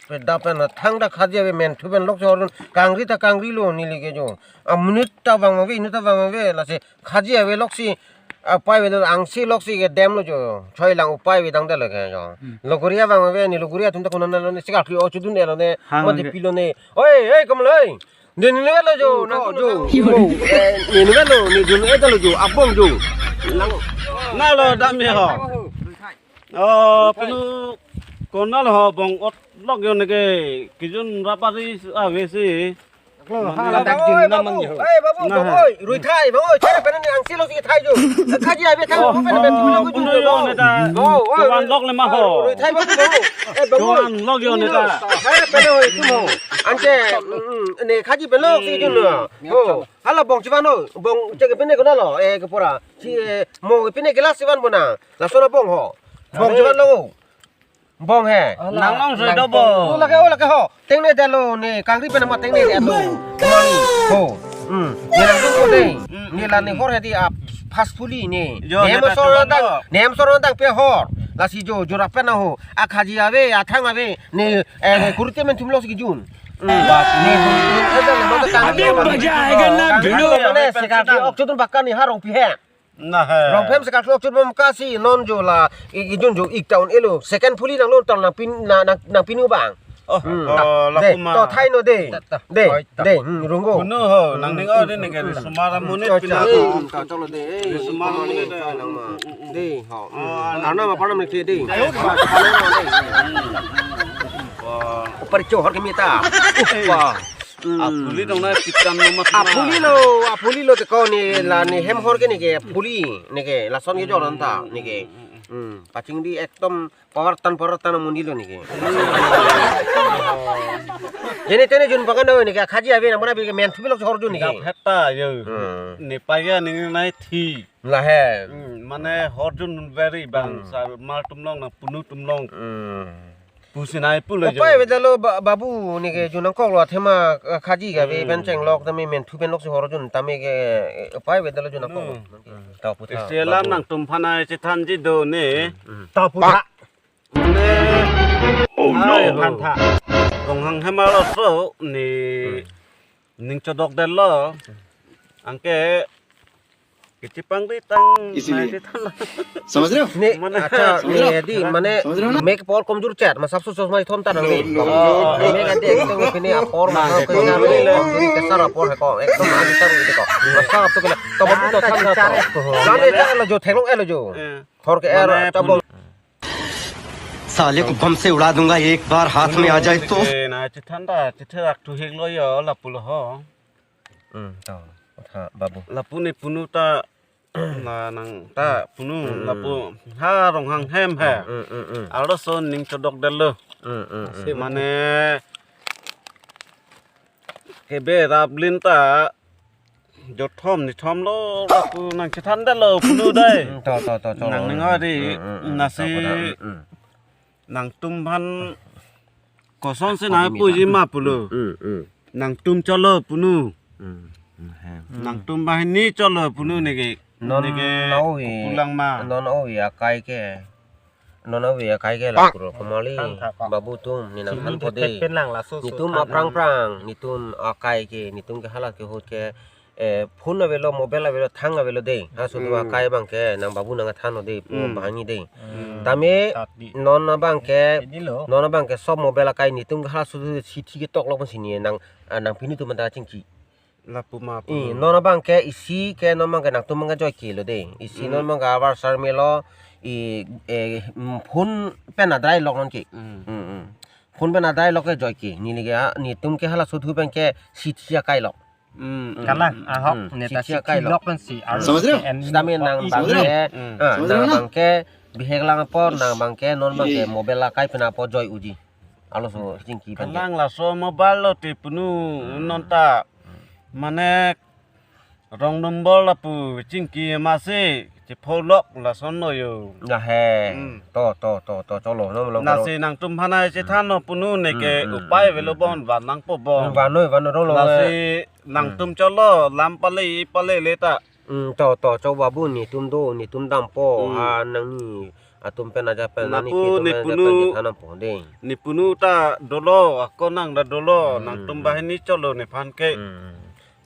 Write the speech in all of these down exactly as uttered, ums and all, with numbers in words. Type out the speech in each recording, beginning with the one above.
Pe da pen thangta Khaji ave menthu pen loksi hordun, kangri ta kangri lo neli ke jo. Amonit ta vang ave, inut ta vang ave, lasi Khaji ave loksi, apai ave angse loksi kedam lo jo. Choi lang upai ave tangte lo ke jo. Hmm. Logori avang ave, ne logori atum ta konat lo ne, sikar kli o chudun-e lo ne, hang o ke. Dipi lo ne. Oi, oi, kom lo, oi. Dei ne lo jo, oh, na ko jo. Jo. Oh, eh, ne lo, ne dun-e ta lo jo, abong jo. Lang. Na lo dam he ho. Oh, punu konat ho bong ot lok yo ne ke kijun rapari ave si. Lo, ha, mane ladak oi, din babu, naman yo. Eh, babu, na bang ha. Oi, rui thai, bang oi, chara pen ne angse loksi thai jo. Khaji ave thai, oh, pen pen oh, pen punu yo ne ta. Oh, oi, jovan lok le ma ho. Rui thai babu, bang oi. Eh, bang oi. Jovan lok yo ne ta. Chara pen oi, tum ho. Anke, mm, mm, ne Khaji pen loksi jun lo. Oh, hala bong chivan ho, bong cheke pen ne konat lo, eh, kepora. Si, eh, mo pen ne kelas chivan bona. Lason abong ho. Bong chivan lo. Bong he. Nang long soi do bo. Oh, lake, oh, lake ho. Tengnedetlo ne, kangri pen amat tengnedetlo. Mani. Ho. Hmm. Ne nang ko dei. Hmm. Ne la ne hor he di ap. Pas phuli ne. Jo, ne ne ta asor chuan dang. Do. Ne asor dang pe hor. Lasi jo, jo rap pen ho. A Khaji ave, athang ave. Ne, eh, kurte men thum loksi kijun. Hmm. Bap ne. Abhi maza aayega na, kangri bhidu. Mane, sekarang ok chutun bakani harong pi he. Na he. Rong phem sekarang klok chut bom kasi non jo la i, i jun jo ik town elo. Second phuli nang lo town nang pin na nang, nang pinu bang. Oh, hmm, oh, ta, la dei, kuma. To thai no dei. Ta, ta. Dei, oi, ta. Dei, hmm, runggo. Kuno ho, nang ning o dei ning ke sumara monit. Acha, pina. Hmm, ta cholo dei. Eh, sumara monit. Nang ma. Dei, ho. Oh, arna ma parna me ke dei. Ayo. Wah. Upar chohor ke mita. Wah. Hmm. Aphuli dong na pitan mo mat. Aphuli lo, aphuli lo te ko ne la ne hem hor ke ne ke phuli ne ke lason ke joran ta ne ke. Hmm, pachingdi ekdom power tan power tan amonit lo ne ke. Jene tene jun pakan do ne ke Khaji ave nang mana bi ke men thubi lok hor jun ne ke. Gap heta yo. Hmm. Ne paya ne nai thi. La he. Hmm, mane hor jun very bang hmm. Sar mar tum long nang punu tum long. Hmm. Pusinai pulo jo. Upai ave ta lo ba-, babu ne ke jun nangkok lo athema, eh, Khaji ke ave hmm. Pen chenglok tame men thu pen loksi hor jun tame ke, eh, upai ave ta lo jun nangkok lo. Hmm. Tau putha. Selam babu. Nangtum aphan ai chethanji do ne. Hmm. Tau putha. Ne. Oh no. Ai, phantha. Ronghang hem arloso ne hmm. Ning chodokdetlo. Anke kechipangri tang. Isiliye. Nai chethan lo. Samajh rahe ho? Ne, mane acha, samajh rahe ho? Ne di, mane, samajh rahe ho na? Mek apor komjur chat, masap sus sus mai thon ta nang di. No, no, no, no. Mek ade ekdom pini apor, mane, mane, komjur komjur kesar apor hai ko. Ekdom adi taru di ko. Masap tu kena. To babu to tham na to. Lale ta lo jo, thenglong eh lo jo. Eh. Hor ke er, mane, tabong. साले को बम से उड़ा दूंगा, एक बार हाथ में आ जाए तो। Eh, na chethan ta, chethan rak tu hek lo yo, lapu lo ho. Hmm, to, tha, babu. Lapu ne punu ta, na nang ta, punu, hmm. Lapu, ha, Ronghang hem he. Hmm, hmm, hmm, hmm. Arloso ning chodokdetlo. Hmm, hmm, hmm. Mane, kebe rablin ta, jothom nithom lo, lapu nang chethandetlo punu dei. Hmm, to, to, to, to. Nang ning o dei, hmm, hmm, hmm, nasi to, to, hmm, hmm. Nangtum aphan kosonsi nang puji ma pulo. Hmm, hmm. Nangtum cholo punu. Hmm, hmm, hmm. Nangtum banghini cholo punu ne ke. Non ne ke o-e, pulang ma. Non o-e akai ke. Non o-e akai ke la kuro. Komali, babu tum, ne nangthan po dei. Netum aphrang phrang, netum akai ke, netum ke halat ke ahut ke, eh, phone avelo, mobile avelo, thang avelo dei. Ha, sudu hmm. Akai abang ke, nang babu nangthan lo dei, pu hmm. Banghini dei. Hmm. Tame, tat di. Non abang ke, ini lo. Non abang ke sob mobile akai netum ke halat sudu sithi ketok lo pon sini nang, ah, nang pini tu manta chingki. Lapu ma pu. I, non abang ke isi ke non abang ke nangtum abang ke joike lo dei. Isi hmm. Non abang ke avarsar melo, i, eh, mm, phone pen adrai lok non ke. Hmm. Hmm, hmm. Phone pen adrai lok ke joike. Neli ke, ah, netum ke hala suthu pen ke sithi akai lok. Hmm, hmm, kalang, hmm, ahok, hmm. Ne ta sithi akai lok. Lok pen si, hmm. Samajh rahe ho? Sitame nang abang ke, hmm. Ah, samajh rahe ho na? Nang abang ke, bihek lang apor, nang abang ke, non abang ke, iya. Mobile akai pen apor joi uji. Arloso chingki pen ke. Kalang laso mobile lo te punu hmm. Non ta. Mane wrong number lapu chingki masi chepholok lason lo yo. Ya he. Hmm. To, to, to, to, cholo, no, lo, nasi lo. Nangtum aphan ai chethan lo punu ne ke hmm, hmm, upai hmm, avelo hmm, bon, hmm. Van nangpo bon. Hmm, van noi, van noi, lo, lo, lasi eh. Nangtum hmm. Cholo, lam pale, pale le ta. Hmm, to, to, cho babu netum do, netum dampo, hmm. Ha, nangni Atum pen ajat pen nani lapu ketum ne pen ajat punu pen thanam po ding. Ne punu ta dolo, ako nang ta dolo, hmm, nangtum banghini cholo nephan ke. Hmm.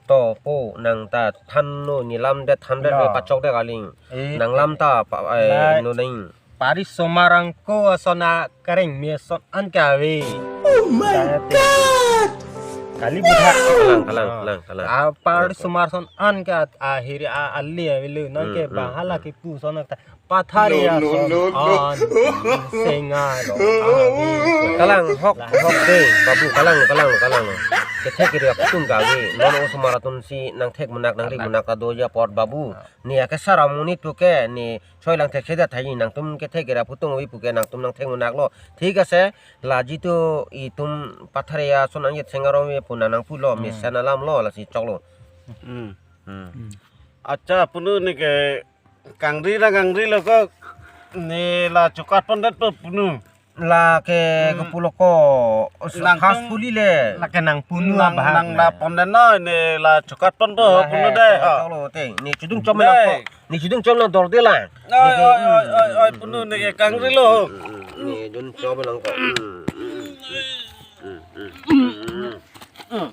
To po nang ta thanlo, ne lam det than det, yo, pachok det kali. Eh, nang lam ta pa, eh, la no ding. Pari somar angko ason akareng me ason an ke ave. Oh my God! Kali bidha. Kalang, kalang, ah, kalang, kalang. Ah, pari somar ason an ke at-, ahiri a-, ali avelo, nang ke, hmm, hmm, bang hala, hmm, kipu ason ta. Pathari ason an senga lo. Kalang hok, hok de, babu, kalang, kalang, kalang. Kethek kiri atum kali. Non osomar atum si nangthek munak nangri munak ta doji apot babu. Ne akesar amonit puke, ne choi lang thekthedet thaji, nangtum kethek kiri aputung wi puke, nangtum nangthek munak lo. Thik ase, laji tu itum pathari ason an yet senga rom wi pu nang nangpulo, hmm, mesen alam lo, lasi choklo. Hmm. Hmm. Accha, punu ne ke kangri ra kangri lo ko, ne la chokat pondet po punu. La ke, hmm, kepulo ko, nang khas tum puli le. La ke nang punu nang, abahak nang le. La pondet noi, ne la chokat pon po, la punu he, de, ha. Choklo te. Ne chudung chom lang ko. Dei. Ne chudung chom lang dor de la. Oi, ne ke, oi, oi, hmm, oi, oi, punu ne ke kangri lo. Hmm, hmm, hmm. Ne chudung chom lang ko. Hmm, hmm, hmm. Hmm, hmm, hmm, hmm. Hmm.